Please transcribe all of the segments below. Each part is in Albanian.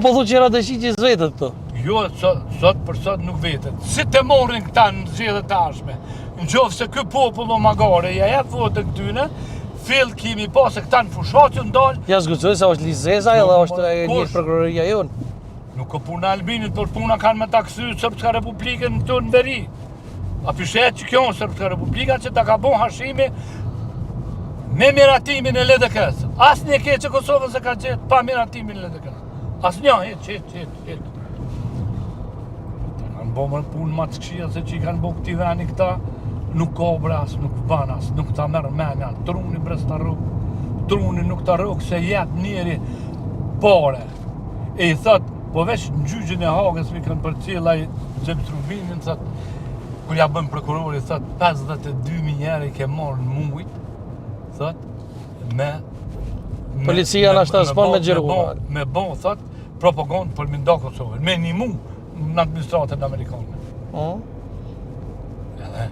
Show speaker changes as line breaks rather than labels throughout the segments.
Po thu që Radojçiqi s'vetet këtu.
Jo, sot, sot për sot nuk vetet. Si të morrin këta në zgjedhjet e ardhshme? Në qoftë se ky popull o magare, ja jep votën këtyne, fill kimi pa se këta në fushatë që ndalë.
Ja s'guxoj se është listë zeza edhe është e një prokuroria jonë.
Nuk o puna Albinit, por puna kanë me ta kthy Srpska Republikën këtu në veri. A p'i sheh që kjo në Srpska Republika që ta ka bon Hashimi me miratimin e LDK-së. Asnjë keqe Kosovën s'e ka gjetë pa miratimin e LDK-së. Asnjë, hiç, hiç, hiç, hiç. Ta kanë bo më punë ma të këqija se që i kanë bo këtij veni këta, nuk ka bre as, nuk ban as, nuk ta merr menja, truni bre s'ta rrok, truni nuk ta rrok se jep njeri pare. E i thot, po veç në gjyqin e Hagës mi kanë përcjell ai James Rubinin, thot, kur ja bën prokurori, thot, 52.000 euro i ke marrë në mujt, thot, me... me
Policia në ashtë s'bon me xhiru.
Me bo, me bo, thot, propagandë për me nda Kosovën, me nimu në administratën amerikane.
Mm.
Edhe,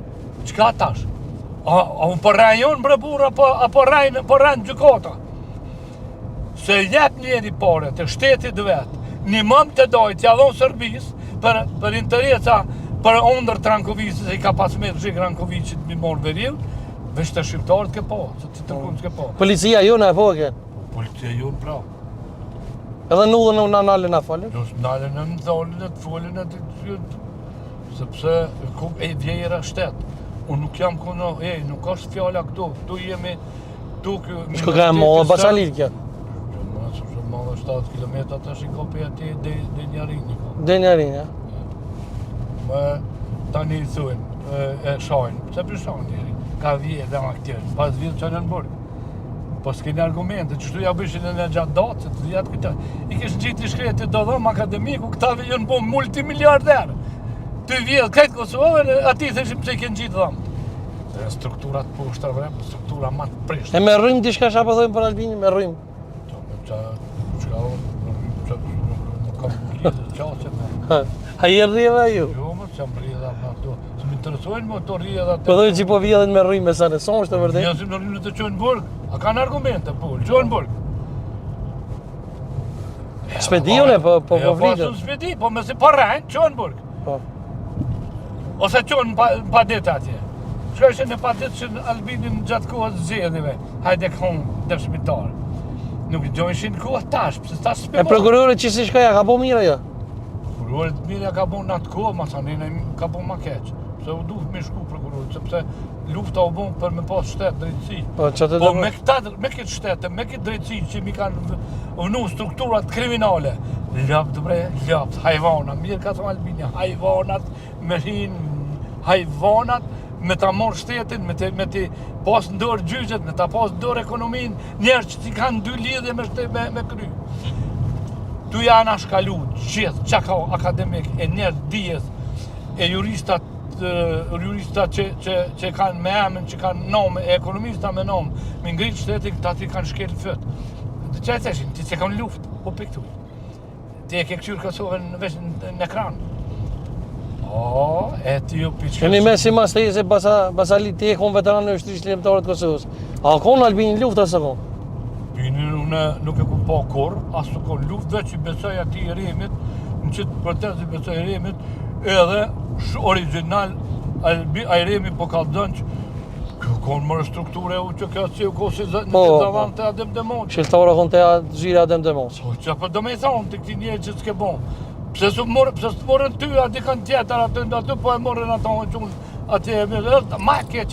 çka tash? A, a unë po rrej unë bre burra, apo, apo rrejnë, po rren gjykata? Se jep njeri pare të shtetit vet, nimon të dojt, ja dhonë Serbisë, për, për interesa, për ondërr të Rankoviqit, se i ka pas me zhik Rankoviqit mi morë veriun, veç të shqiptarët ke po, se të tërkun s'ke po.
Policia jonë e po e ke.
Policia jonë pra.
Edhe në udhën në nalën a folën?
Jo, nalën në ndalën e të folën e të të sepse ku e vjera shtet. Unë nuk jam kuno, e, nuk është fjala këtu, këtu jemi Duke...
Shko ka e madhe Basalit kjo?
Jo, më së shumë madhe 70 km tash i kopi aty dhe dhe njarini.
Dhe njarini, ja?
Më tani i thujnë, e, e shajnë. Pse për shajnë njeri? Ka vje dhe ma këtjerë, pas vjetë që në burg. Po s'keni argumente, qështu ja bëshin në gjatë datë, se të dhjatë këta. I kishë gjitë i shkretë do dhomë akademiku, këta janë bo multimiliarder. Të vjedhë krejt Kosovën, ati thëshim pse i kenë gjitë dhomë. Dhe strukturat poshtë, bre, struktura ma të prishtë.
E me rrymë diçka çka po thojnë për Albinin, me rrymë.
Po, me qa, çka, qa, nuk kam lidhje, qase me.
A i rrjedha ju?
Jo, më që jam rrjedha me ato. Se më interesojnë më ato rrjedha.
Po thojnë që po vjedhin me rrymë, sa në son është e vërtetë?
Vjedhin me rrymë të çojnë në burg. A kanë argumente, po, çojnë në burg.
S'pe di unë, po po po
flitet. Po, s'pe di, po mëse po rrejnë, çojnë në burg.
Po.
Ose qonë pa, pa ditë atje. Shkojshin në pa ditë që në Albinin gjatë kohës zgjedhjeve. Hajde kohën dëshmitar. Nuk gjojshin kohë tash, pse tash
s'pe E prokurori që si shkoi, a ka bo mirë ajo?
Prokurori mirë ja ka bo në atë kohë, masanej ka bo ma keq. Pse u duhet me shku prokurori, sepse lufta u bon për me pas shtet drejtësi.
Po, që të
po me këta, me këtë shtet, me këtë drejtësi që mi kanë vnu strukturat kriminale. Lopët bre, lopët, hajvana, mirë ka thonë Albini, hajvanat me hin, hajvanat me ta marrë shtetin, me te, me te pas në dorë gjyqet, me ta pas në dorë ekonominë, njerëz që ti kanë dy lidhje me shtet me, me kry. Tu janë anashkalu gjithë, që ka akademik e njerëz dijes, e juristat jurista që, që, që kanë me emën, që kanë nom, e ekonomista me nom, me ngritë shtetin, këta ti kanë shkel fyt. Dhe që e theshin, ti që kanë luft, po për këtu. Ti e ke këqyrë Kosovën veç në, në ekran. O, e ti ju piqë.
Keni me si mas të se basa, basali ti e kon veteran në ushtrisë çlirimtare të Kosovës. A kon Albini në luftë a kon?
Albinin unë nuk e kum pa kurrë, as nuk kon luftë, veç i besoj atij Remit, në qitë protest i besoj Remit, edhe origjinal, Albi, ai Remi po kallzon që kjo konë mërë strukture u që kjo si u ko si zë,
Po,
në
po.
zaman të Adem Demaçit.
Këshilltarë kon te zyra Adem Demaçi.
Po, që po do me i thonë të këti njeri që s'ke bon. Pse s'u morë, pse s'të morën ty, a dikan tjetër aty, aty po e morën ato që unë atje e mirë, ma keq.